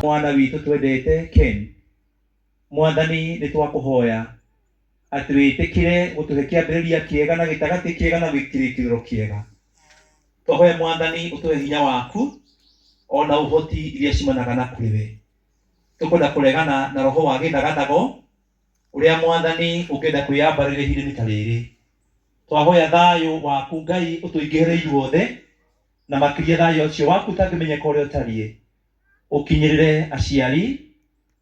mwana witũ twendete Ken. Mwathani nĩ twakũhoya atĩ wĩtĩkĩre gũtũhe kĩambĩrĩria kĩega na gĩtagatĩ kĩega na kĩrĩkĩrĩro kĩega. Twahoya Mwathani ũtũhe hinya waku ona ũhoti iria ciumanaga na kũrĩ we. Tũkwenda kũregana na roho wa gĩthagathago ũrĩa Mwathani ũngĩenda kwĩyambarĩria ihinda-inĩ ta rĩrĩ. Twahoya thayũ waku Ngai ũtũingĩhĩre ithuothe na makĩria thayũ ũcio waku ũtangĩmenyeka ũrĩa ũtariĩ ũkinyĩrĩre aciari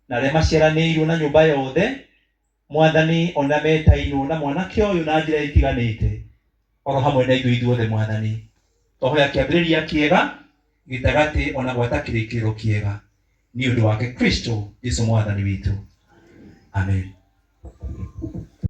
na arĩa maciaranĩirwo na nyũmba yothe Mwathani ona metainwo na mwanake ũyũ na njĩra itiganĩte oro hamwe na ithuĩ ithuothe Mwathani. Twahoya kĩambĩrĩria kĩega gĩtagatĩ ona gwata kĩrĩkĩrĩro kĩega nĩ ũndũ wake Kristo Jesu Mwathani witũ. Amen.